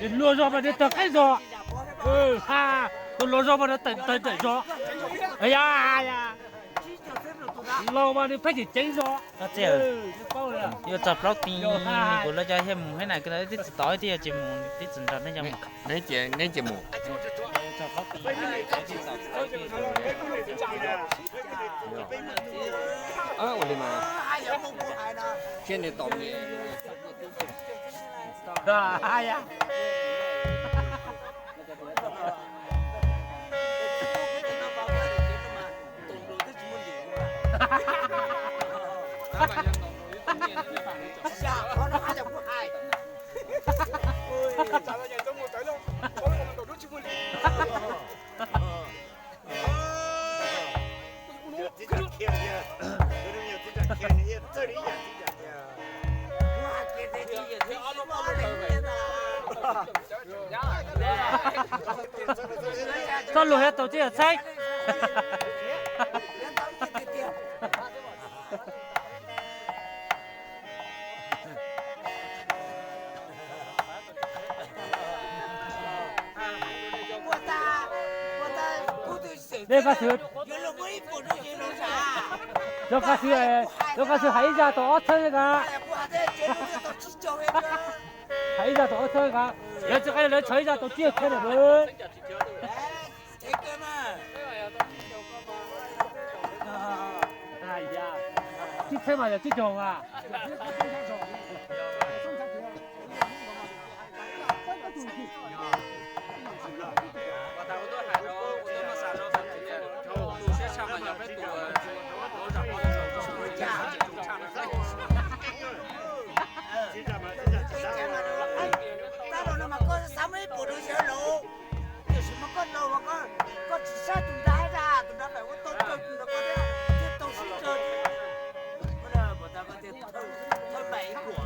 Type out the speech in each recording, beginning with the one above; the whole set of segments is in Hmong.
Nws luag zog mas nws tawg qeeb zog. Ha, tus luag zog mas nws tawg tawg zog. Ya, ya. Laus mas nws pheej ceev ceev zog. Yuav txog plaub ti, kuv lawv cov thiaj mus thiab na, twb tsis tau ib tib tsis mus, twb tsis nrog nej cov mus. Neb ces mus. Ua li mas, thiab nws tom Txoj lus thiab tus tib yam txheeb. Dej Kaj Xwm, Dej Kaj Xwm, Dej Kaj Xwm hais ib zaj tau ob txhiab thiab nka. Hais ib zaj tau ob txhiab nka. Lawv tsis qe lawv tshav ib zaj tau tsib txhiab na. Tsib txhiab mas yog tsib caug mas. Tab los no mas koj xav muaj ib puas rau sawv daws, tiam sis mas koj laus los koj, koj tsis saib tus nrad, tus nrad pem ua tau kawg tus nrad koj thiab, thiaj tau sib tsawg. Thawj npaim ib puas,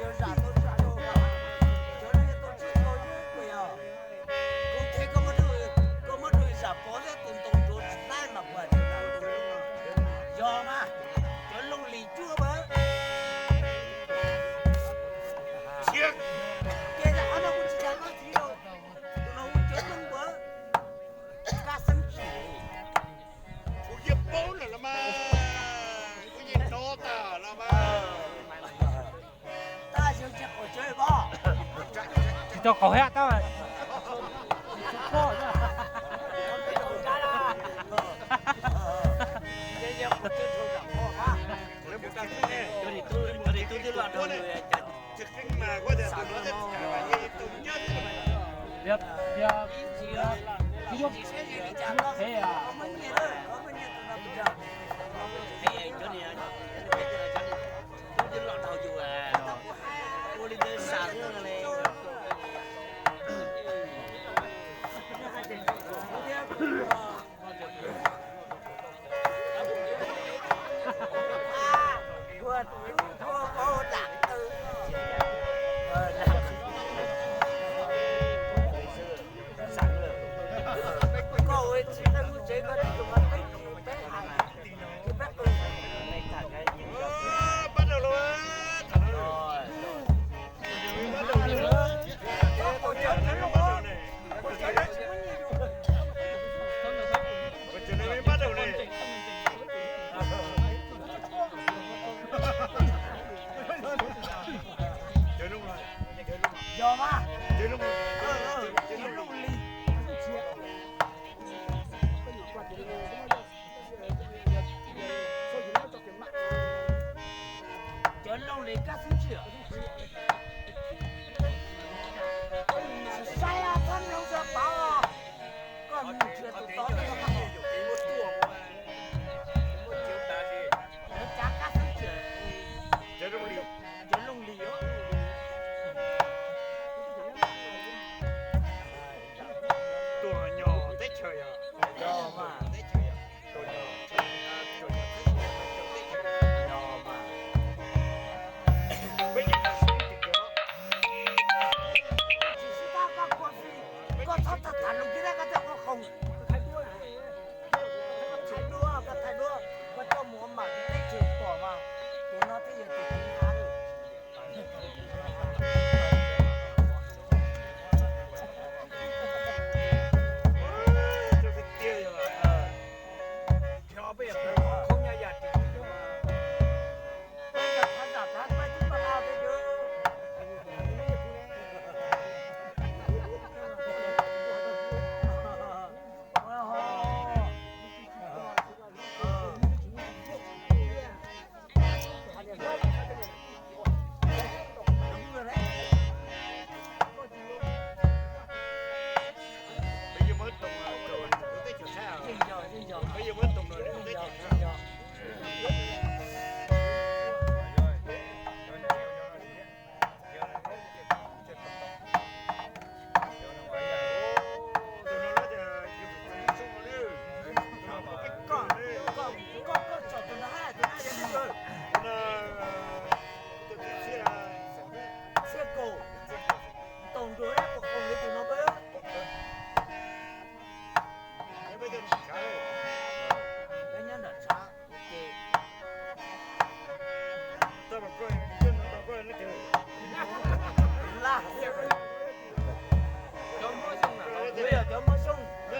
yog zam tau zam, cov no yog tau tsib caug ib puas yog. Kuv qhia koj muab rau, koj muab rau zam pov thiab tus ntoo nrov tsis taij mas puas yog mas, cov looj lis cuaj mas. Ces qhov no kuv tsis tham koj txiv rau, tus no hu cov looj puas, kab xeeb tsis, kuv yeej paub lawm los mas, kuv yeej hnov tag los mas. Tsis tau qaug thiab tab. Cov looj li kab xeeb tsis, saib thab mloog tso pov, koj mus nrhiav tus tod, lawv cav kab xeeb tsis, cov looj li, tuag nyo teb chaws yog, peb yeej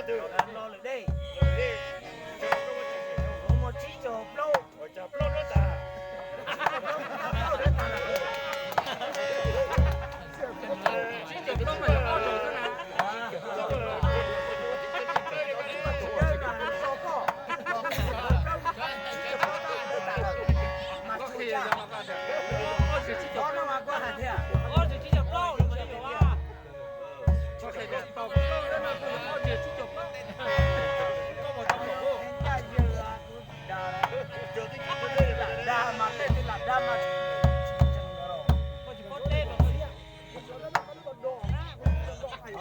Lo lwm dej, kuv muaj tsib caug plaub.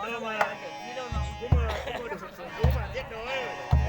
Kuv mas, kuv mas tsis tshua ntub mas thiab no.